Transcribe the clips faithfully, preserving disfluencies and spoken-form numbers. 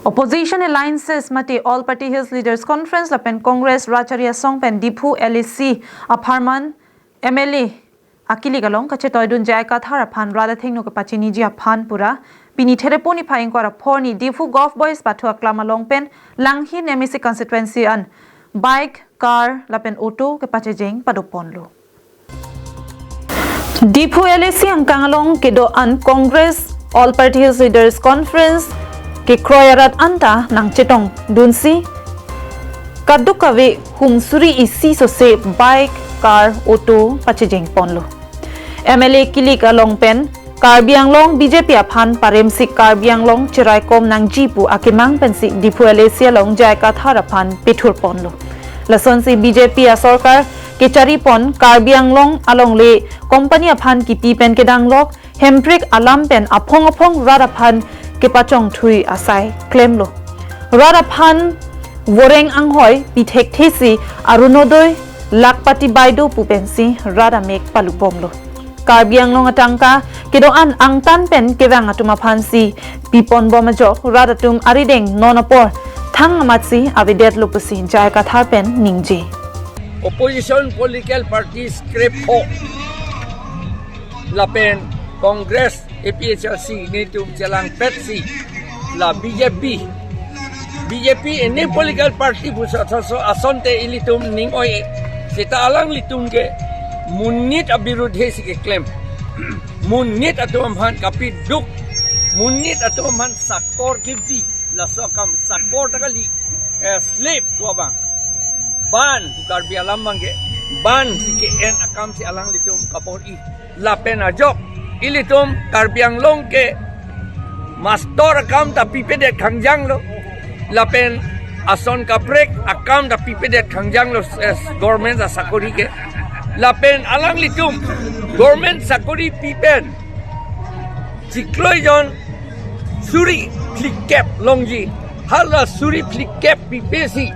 Opposition alliances mate All Party Hills Leaders Conference lapen Congress Rat Chari Asong pen Diphu L A C apharman M L A akilik along kachetoidun J I Kathar aphan rat athengno kepachiniji aphan pura pini Therepo niphai ingkoi ra pho arni Diphu Golf Boys pathu aklam along pen Langhin M A C constituency an bike, car lapen auto kepachejeng padoponlo. Diphu L A C angkang along kedo-an Congress All Party Hills Leaders Conference kekroi arat anta nangchetongdunsi kadokave hum suri isi sose bike, car, auto pachejengponlo. M L A kilik along pen Karbi Anglong B J P aphan paremsi Karbi Anglong cheraikom nangji pu akemang pensi Diphu L A C along J I Kathar aphan pethurponlo. Lasonsi B J P asorkar kecharipon Karbi Anglong alongle company aphan kipi pen kedanglok Hemprek alam pen aphong aphong rat aphan kepachongthui asai klemlo. Rat aphan voreng anghoi pithekthesi Arunodoi, Lakhpati Baideo pu pensi rat amek palubomlo. Karbi Anglong atangka kedo-an angtan pen kevang atum aphansi piponbom ajok rat atum arideng non apor thang amatsi avedetlo pusi J I Kathar pen ningje. Opposition political parties krepho lapen Congress, A P H L C nelitum chelangpetsi la B J P, B J P any political party pusi ason te ilitum ning oi seta alanglitum ke monit abirudhe si keklem. Monit atum aphan kapiduk, monit atum aphan sakor kebi, laso akam sakor ta kali, eh, slave pu abang. Ban pu Karbi alam abangke, ban si ke-en akamsi alanglitum kabor-i. Lapen ajok ilitum Karbi Anglong ke mastor akam ta pipedet khangjanglo. Lapen ason kaprek akam ta pipedet khangjanglo, eh, government asakori ke. Lapen alanglitum government sakori pipen chiklo jon suri phlikep longji, hala suri phlikep pipesi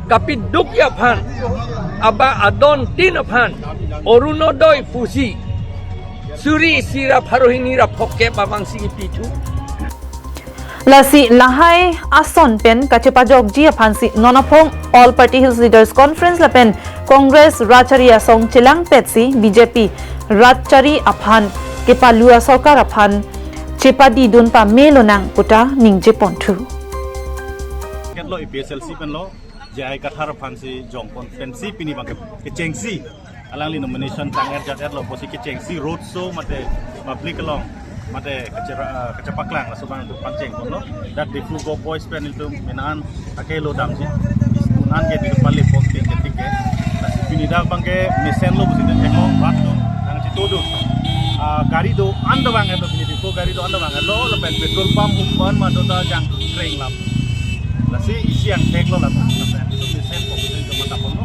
kapidukji aphan, aba adontin aphan Arunodoi pusi suri isi ra pharo hini ra phokep abangsi ipithu. Lasi lahai ason pen kachepajokji aphansi non aphong All Party Hills Leaders Conference lapen Congress Rat Chari Asong chelangpetsi B J P rat chari aphan kepalu asorkar aphan chepadidun pame lonang puta ningjeponthu. Ketlo A P H L C penlo, J I Kathar aphansi jongpon pensi pini abangke kechengsi alangli nomination tang-er jat-erlo pusi kechengsi road show mate public along mate kachera-, ah, kachepaklang laso abang itum pangchengponlo. Dak Diphu Golf Boys pen itum mena-an akelo damji. Ispunan ke di pale pon ke ketik ke. Lasi pini dak abangke mesenlo pusi den eklo rat lo nangchetodun. Ah, gari do-an ta vang-etlo pini Diphu gari do-an ta vang-etlo lapen petrol pump umban ma do ta jang kreng lam. Lasi isi angtheklo lapen lapen itum mesen pon itum mataponlo.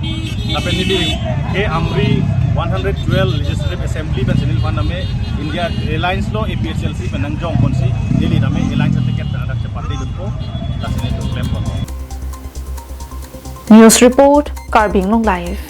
Lapen neli ke Amri one hundred twelve Legislative Assembly pen si neliphan tame India Alliance lo A P H L C pen nangjongponsi neli tame Alliance ticket pen adak chepatedunpo. Lasi nelitum klemponlo. News report, Karbi Anglong Live.